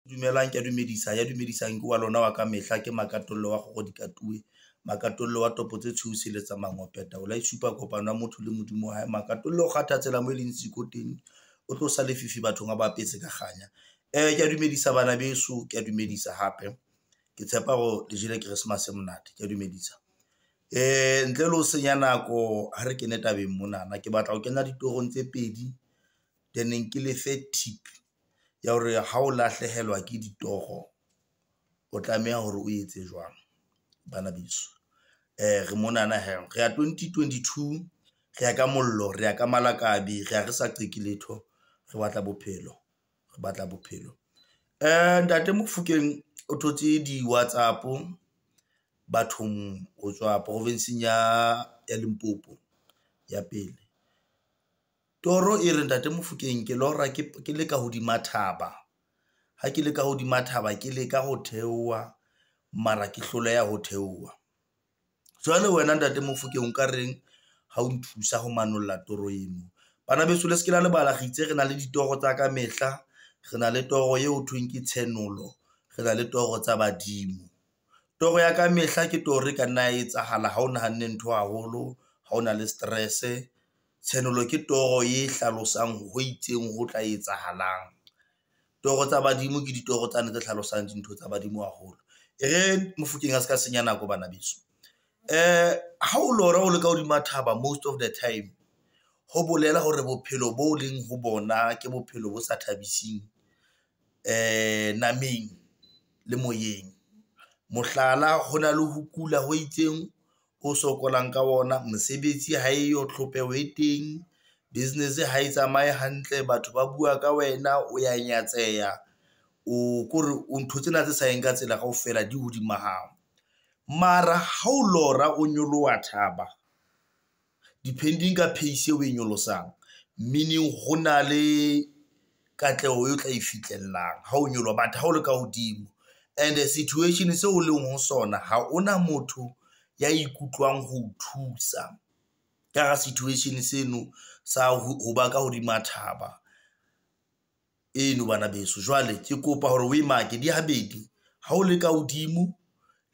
Dumelang, ke a dumedisa. Ya dumedisang ke wa lona wa ka mehla ke Makatollo wa kgoro dikatuwe. Makatollo wa topo tse tshweu seletsa mangope taola e supa kopano ya motho le Modimo wa hae. Makatollo o kgatha tsela mo e leng siko teng, o tlo sa lefifi bathong a ba apetse ka kganya. Ke a dumedisa bana beso, ke a dumedisa hape. Ke tshepa hore le jele Christmas e monate, ke a dumedisa. Ntle le ho senya nako ha re kene tabeng monana, ke batla ho kena ditorong tse pedi then ke lefe tip ya hore ha o lahlehelwa ke ditoro o tlameha hore o etse jwang bana beso. Re monana he, re ya 2022, re ya ka mollo, re ya ka malakabe, re ya re sa qeke letho, re batla bophelo, re batla bophelo. Ntate Mofokeng o thotse di-WhatsApp bathong ho tswa province-eng ya Limpopo ya pele. Toro e re ntate Mofokeng ke lora ke le ka hodima thaba, ha ke le ka hodima thaba ke leka ho theoha mara ke hloleha ho theoha. Jwale wena ntate Mofokeng o ka reng ha o nthusa ho manolla toro eno? Bana beso le se ke la lebala re itse re na le ditoro tsa ka mehla, re na le toro eo thweng ke tshenolo, re na le toro tsa badimo. Toro ya ka mehla ke toro e ka nna ya etsahala ha o nahanne ntho haholo, ha o na le stress. Tshenolo ke toro e hlalosang ho itseng ho tla etsahalang. Toro tsa badimo ke ditoro tsane tse hlalosang dintho tsa badimo haholo. E re Mofokeng a se ka senya nako bana beso. Ha o lora o le ka hodima thaba most of the time, ho bolela hore bophelo bo leng ho bona ke bophelo bo sa thabising nameng le moyeng. Mohlala, ho na le ho kula ho itseng o sokolang ka ona, mosebetsi ha eyo, tlhopheho e teng, business ha e tsamaye hantle, batho ba bua ka wena, o ya nyatseha, o kore o ntho tsena tse sa yeng ka tsela kaofela di hodima hao. Mara ha o lora o nyoloha thaba, depending ka pace eo o e nyolosang, meaning ho na le katleho eo tla e fihlellang ha o nyoloha, but ha o le ka hodimo. And situation seo o leng ho sona, ha hona motho ya ikutlwang ho thusa ka hara situation seno sa ho ba ka hodima thaba eno bana beso. Jwale ke kopa hore o e make di habedi, ha o le ka hodimo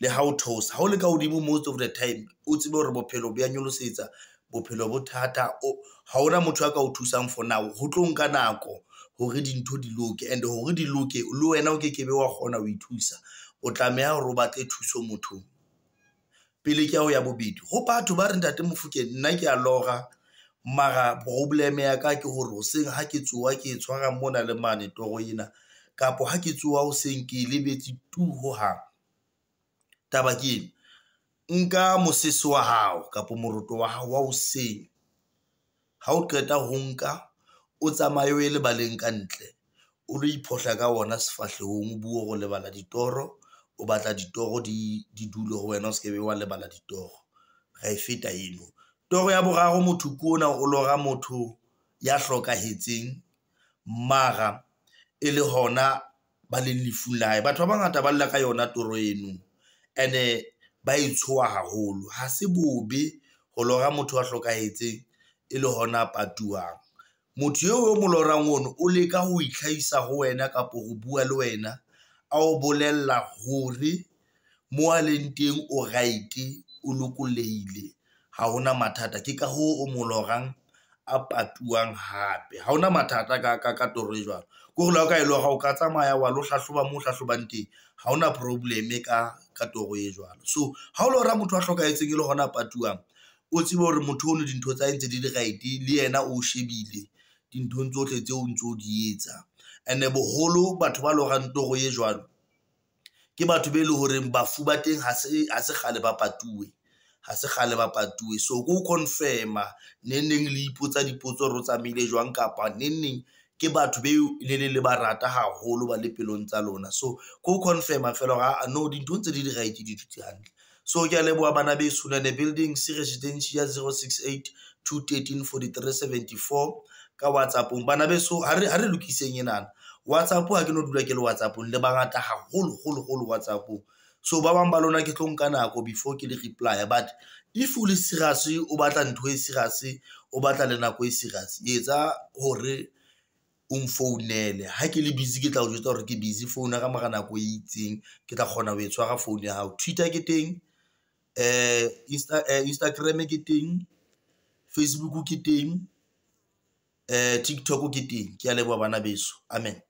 le ha o theosa. Ha o le ka hodimo most of the time o tsebe hore bophelo bo ya nyolosetsa, bophelo bo thata, ha hona motho a ka o thusang for now. Ho tlo nka nako hore dintho di loke and hore di loke le wena o kekebe wa kgona ho ithusa, o tlameha hore o batle thuso mothong. Pele ke ya ho ya bobedi, ho batho ba re ntate Mofokeng nna ke a lora mara problem ya ka ke hore hoseng ha ke tsoha ke e tshwara mona le mane toro ena, kapa ha ke tsoha hoseng ke e lebetse tu hohang. Taba ke ena, nka mosese wa hao kapa moroto wa hao wa hoseng, ha o qeta ho nka o tsamaye o ye lebaleng ka ntle, o lo iphohla ka ona sefahlehong, o bue hore o lebala ditoro, o batla ditoro di dule ho wena, o se ke be wa lebala ditoro. Ra e feta eno. Toro ya boraro, motho ke ona o lora motho ya hlokahetseng mara e le hona ba leng lefung la hae. Batho ba bangata ba lla ka yona toro eno and-e ba e tshoha haholo. Ha se bobe ho lora motho a hlokahetseng e le hona a patuwang. Motho eo o mo lorang ono o leka ho itlhahisa ho wena kapa ho bua le wena, a o bolella hore mo a leng teng o right, o lokolohile, ha hona mathata. Ke ka hoo o mo lorang a patuwang hape. Ha hona mathata ka toro e jwalo. Ke hore le ha o ka e lora o ka tsamaya wa lo hlahloba mo hlahlobang teng, ha hona problem ka toro e jwalo. So ha o lora motho a hlokahetseng e le hona a patuwang, o tsebe hore motho ono dintho tsa hae ntse di le right, le yena o shebile dinthong tsohle tseo o ntso di etsa. And-e boholo batho ba lorang toro e jwalo ke batho be leng horeng bafu ba teng ha se kgale ba patuwe, ha se kgale ba patuwe. So ke ho confirm-a neng neng le ipotsa dipotso hore o tsamaile jwang kapa neng neng ke batho be le neng le ba rata haholo ba le pelong tsa lona. So ke ho confirm-a fela hore no dintho ntse di le right, di dutse hantle. So ke a leboha bana beso. Nene Building C Residential 068 213 43 74 ka WhatsApp-ong. Bana beso ha re lokiseng enana. WhatsApp ha ke no dula ke le WhatsApp-ong, le bangata haholo holo holo WhatsApp-ong. So ba bang ba lona ke tlo nka nako before ke le reply, but if o le serious, o batla ntho e serious, o batla le nako e serious, etsa hore o nfounele. Ha ke le busy ke tla o jwetsa hore ke busy, founa ka mora nako e itseng, ke tla kgona ho e tshwara phone ya hao. Twitter ke teng, Instagram ke teng, Facebook ke teng, TikTok ke teng. Ke a leboha bana beso. Amen.